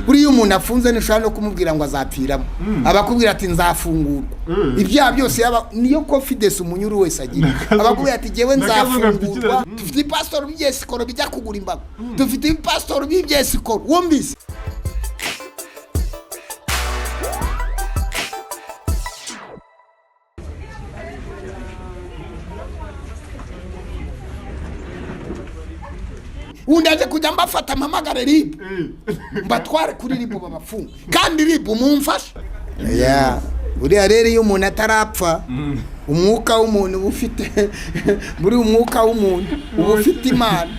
Buriya umuntu afunze ntushobora no kumubwira ngo azapfiramo, abakubwira ati nzafungurwa. Ibyaha byose yaba niyo confidence umunyuru wese agira, abakubwira ati jyewe nzafungurwa. Dufite ibipasitori by'ibyesikoro bijya kugura imbago, dufite ibipasitori by'ibyesikoro, wumvise? Undi aje kujya mbafata mpamagare RIB, mbatware kuri RIB babafunge, kandi RIB mumfashe. Buriya rero iyo umuntu atarapfa, umwuka w'umuntu uba ufite, buri umwuka w'umuntu uba ufite Imana,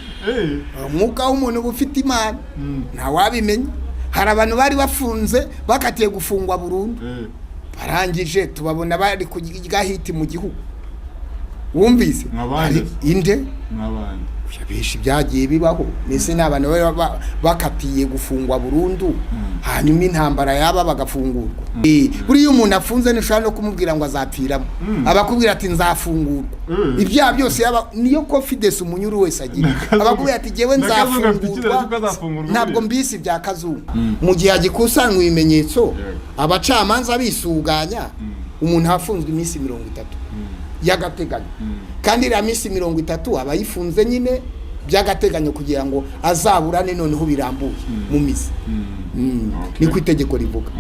umwuka w'umuntu uba ufite Imana, ntawabimenya. Hari abantu bari bafunze bakatiye gufungwa burundu, barangije tubabona bari kurya hiti mu gihugu, wumvise? Inde benshi byagiye bibaho, mbese ni abantu baba bakatiye gufungwa burundu, hanyuma intambara yaba bagafungurwa. Buriya umuntu afunze ntushobora no kumubwira ngo azapfiramo, abakubwira ati nzafungurwa. Ibyaha byose yaba niyo confidence umunyuru wese agira, abakubwira ati jyewe nzafungurwa. Ntabwo mbisi bya Kazungu. Mu gihe hagikusanywa ibimenyetso, abacamanza bisuganya, umuntu afunzwe iminsi 30 y'agateganyo, kandi iriya minsi 30 aba ayifunze nyine by'agateganyo kugira ngo azaburane noneho birambuye mu mizi. Niko itegeko rivuga.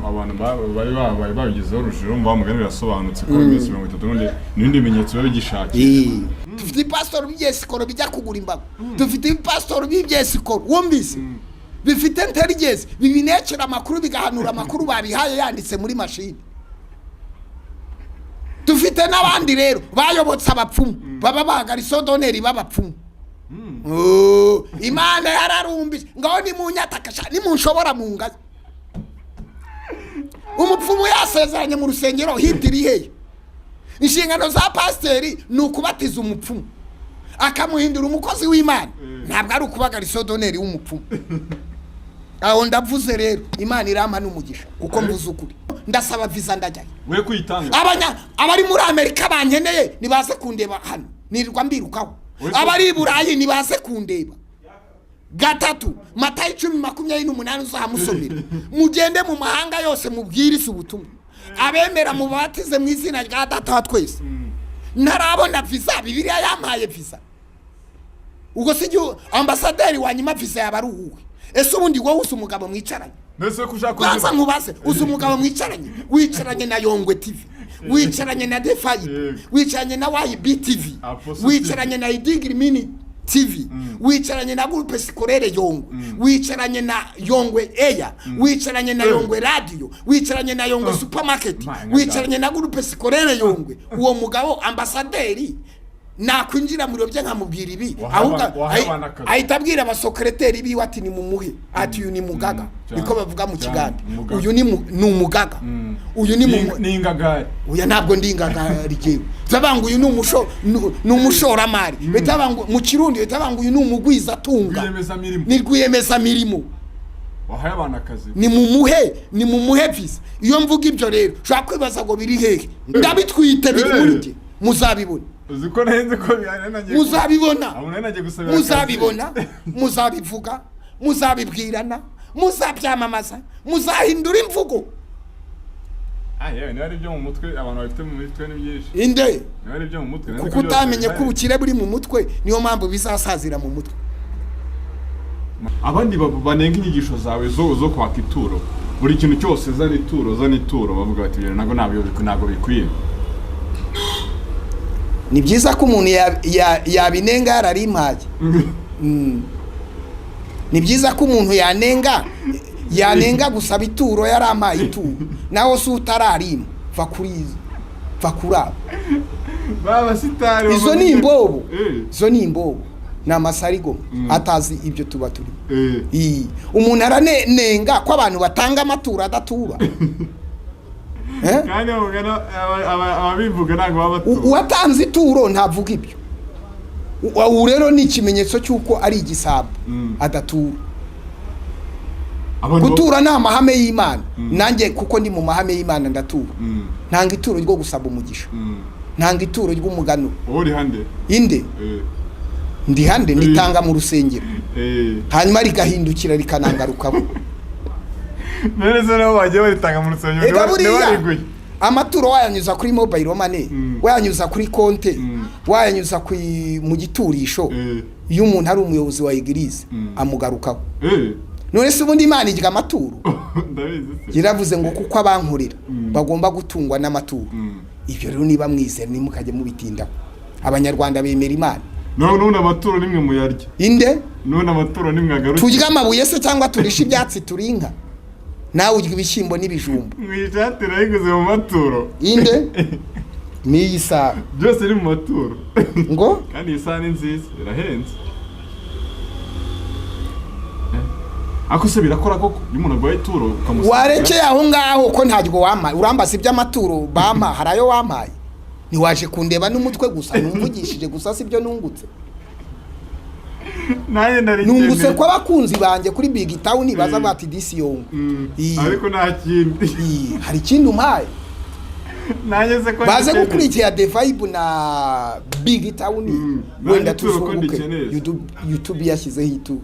Abantu bari babaye babigezeho urujijo, urumva mugani birasobanutse ko iminsi 30 n'ibindi bimenyetso biba bigishakisha. Dufite ibipasitori by'ibyesikoro bijya kugura imbago, dufite ibipasitori by'ibyesikoro, wumvise? Bifite intelligence, bibinekera amakuru, bigahanura amakuru babihaye yanditse muri mashini. Dufite n'abandi rero bayobotse abapfumu, baba bagarisodoneri b'abapfumu. Imana yararumbije, ngaho nimunyatakasha nimunshobora mungaye. Umupfumu yasezeranye mu rusengero, hitiri hehe? Inshingano za pasiteri ni ukubatiza umupfumu akamuhindura umukozi w'Imana, ntabwo ari ukubagarisodoneri w'umupfumu. Aho ndavuze rero Imana irampa n'umugisha kuko mvuze ukuri. Ndasaba visa ndajyayo. We kuyitanga. Abari muri Amerika bankeneye nibaze kundeba hano, nirirwa mbirukaho. Abari i Burayi nibaze kundeba. 3 Matayo 10:28 uzamusomera. Mugende mu mahanga yose mubwirize ubutumwa, abemera mubatize mu izina rya Data wa twese. Ntarabona visa, Bibiliya yampaye visa. Ubwo si ambasaderi wa nyuma visa yaba ari uwuhe? Ese ubundi wowe uzi umugabo mwicaranye? Baza nkubaze, uzi umugabo mwicaranye? Wicaranye na Yongwe TV, wicaranye na Defayi, wicaranye na YB TV, wicaranye na Idigiri Mini TV, wicaranye na Groupe Scolaire Yongwe, wicaranye na Yongwe Air, wicaranye na Yongwe Radio, wicaranye na Yongwe Supermarket, wicaranye na Groupe Scolaire Yongwe. Uwo mugabo ambasaderi nakwinjira mu byo nkamubwira ibi, ahubwo ahita abwira abasekreteri biwe ati ni mumuhe, ati uyu ni mugaga, niko bavuga mu Kigande, uyu ni umugaga, uyu ni ingagari. Uya ntabwo ndi ingagari jewe, zabanga uyu ni umushoramari, bitabanga mu Kirundi bitabanga uyu ni umugwizatunga, ni rwiyemezamirimo. Wahaye abana akazi, ni mumuhe, ni mumuhe visa. Iyo mvuga ibyo rero ushobora kwibaza ngo biri hehe? Ndabitwite, biri muri jye, muzabibona. Muzabibona, muzabibona, muzabivuga, muzabibwirana, muzabyamamaza, muzahindura imvugo. Inde kuko utamenye ko ubukire buri mu mutwe, niyo mpamvu bizasazira mu mutwe. Abandi banenga inyigisho zawe zo kwaka ituro, buri kintu cyose zana ituro, zana ituro, bavuga bati ntabwo bikwiye. Ni byiza ko umuntu yabinenga yararimpaye. Ni byiza ko umuntu yanenga gusaba ituro yarampaye ituro, naho si utararima va kuri va kuri abo. Izo ni imbobo, izo ni imbobo, ni amasarigo atazi ibyo tuba turimo. Umuntu aranenga ko abantu batanga amaturo adatura. Kandi ababivuga ntabwo baba batura. Uwatanze ituro ntavuga ibyo. Ubu rero ni ikimenyetso cy'uko ari igisambo adatura. Gutura ni amahame y'Imana. Nanjye kuko ndi mu mahame y'Imana ndatura. Ntanga ituro ryo gusaba umugisha, ntanga ituro ry'umuganuro. Uri hande? Inde ndi hande, nditanga mu rusengero. Hanyuma rigahindukira rikanangarukaho. None se nabo bagiye baritanga mu rusengero? Ega buriya ntibariguye. Amaturo wayanyuza kuri mobile money, wayanyuza kuri konte, wayanyuza mu giturisho, iyo umuntu ari umuyobozi wa église amugarukaho. None se ubundi Imana irya amaturo? Ndabizi se. Yaravuze ngo kuko abankorera bagomba gutungwa n'amaturo. Ibyo rero niba mwizera, ntimukajye mubitindaho. Abanyarwanda bemera Imana. None none amaturo nimwe muyarya. Inde? None amaturo nimwe agarukira. Turya amabuye se cyangwa turisha ibyatsi? Turi inka? Nawe urya ibishyimbo n'ibijumba. Mu ishati nayiguze mu maturo. Inde? N'iyi saha? Byose ni mu maturo. Ngo? Kandi iyi saha ni nziza, irahenze. Ariko se birakora koko iyo umuntu arwaye ituro ukamusanga? Warekeye aho ngaho ko ntabwo wampaye. Urambaza iby'amaturo bampa, hari ayo wampaye? Ntiwaje kundeba n'umutwe gusa, numvugishije gusa, si byo nungutse. Nanjye nari Nungutse ko abakunzi banjye kuri Big Town baza bati disi yongo. Ariko nta kindi. Hari ikindi umpaye? Nanjye se ko Baze ndikeneye. gukurikira The Vibe na Big Town, wenda Nanjye ituro ko tuzunguke. ndikeneye. YouTube yashyizeho ituro.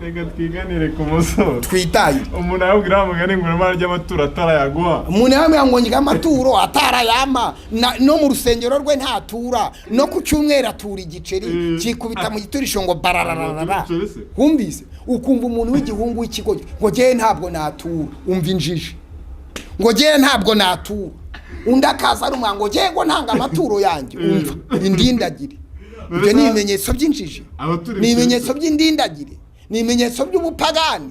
Reka twiganire ku musozo. Twitaye. Umuntu arabwira mugani ngo urimo arya amaturo atarayaguha. Umuntu yambaye ngo njye amaturo atarayama no mu rusengero rwe ntatura, no ku cyumweru atura igiceri kikubita mu giturisho ngo barararara. Igiceri se? Wumvise ukumva umuntu w'igihungu w'ikigo ngo jyewe ntabwo natura. Umva injiji, ngo jyewe ntabwo natura. Undi akaza ari umwana ngo jyewe ngo ntanga amaturo yanjye. Umva indindagire, ibyo ni ibimenyetso by'injiji. Abatura Ni ibimenyetso ibiceri. by'indindagire, ni ibimenyetso by'ubupagani.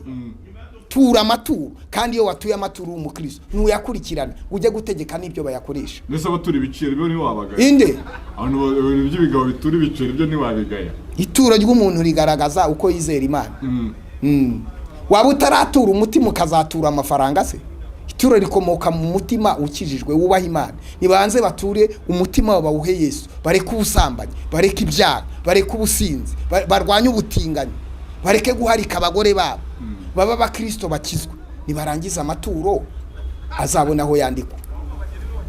Tura amaturo, kandi iyo watuye amaturo uri umukristo ntuyakurikirana, ujye gutegeka n'ibyo bayakoresha. Mbese abatura ibiceri byo ntiwabagaya? Inde? Abantu ibintu by'ibigabo bitura ibiceri byo ntiwabigaya? Ituro ry'umuntu rigaragaza uko yizera Imana. Waba utaratura umutima ukazatura amafaranga se? Ituro rikomoka mu mutima ukijijwe wubaha Imana. Nibanze bature umutima wabo bawuhe Yesu, bareke ubusambanyi, bareke ibyaha, bareke ubusinzi, barwanye ubutinganyi, bareke guharika abagore babo, baba abakristo bakizwe. Nibarangiza amaturo azabona aho yandikwa.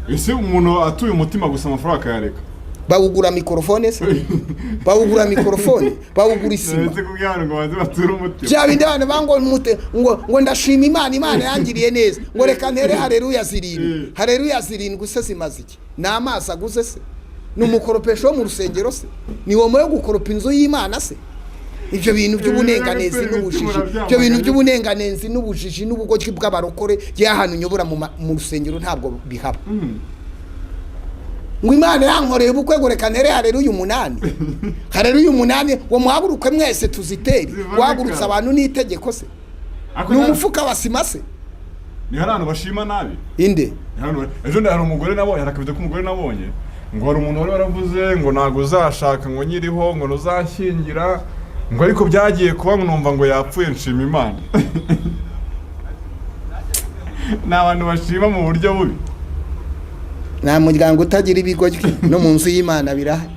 Ese umuntu atuye umutima gusa, amafaranga akayareka? Bawugura mikorofone se? Bawugura mikorofone? Bawugura isima? Ndetse kubwira abantu ngo banze bature umutima. Bya bindi abantu bango mute ngo ndashima Imana, Imana yangiriye neza, ngo reka ntere hareruya 7. Hareruya 7 se zimaze iki? Ni amazi aguze se? Ni umukoropesho wo mu rusengero se? Ni wowe yo gukoropa inzu y'Imana se? Ibyo bintu by'ubunenganezi n'ubujiji, ibyo bintu by'ubunenganezi n'ubujiji n'ubugoryi bw'abarokore y'ahantu nyobora mu rusengero ntabwo bihaba. Ngo Imana yankoreye ubukwe, ngo reka ntere hareruya 8, hareruya 8, ngo muhaguruke mwese tuzitere. Ziboneka. Guhagurutsa abantu n'itegeko se? Ariko Ni umufuka wa sima se? Ni hari abantu bashima nabi. Inde? Ni hari ejo hari umugore nabonye, hari akabido k'umugore nabonye, ngo hari umuntu wari waravuze ngo ntabwo uzashaka, ngo nyiriho, ngo ntuzashyingira, ngo ariko byagiye kuba ngo numva ngo yapfuye, nshima Imana. Ni abantu bashima mu buryo bubi. Nta muryango utagira ibigoryi, no mu nzu y'Imana birahari.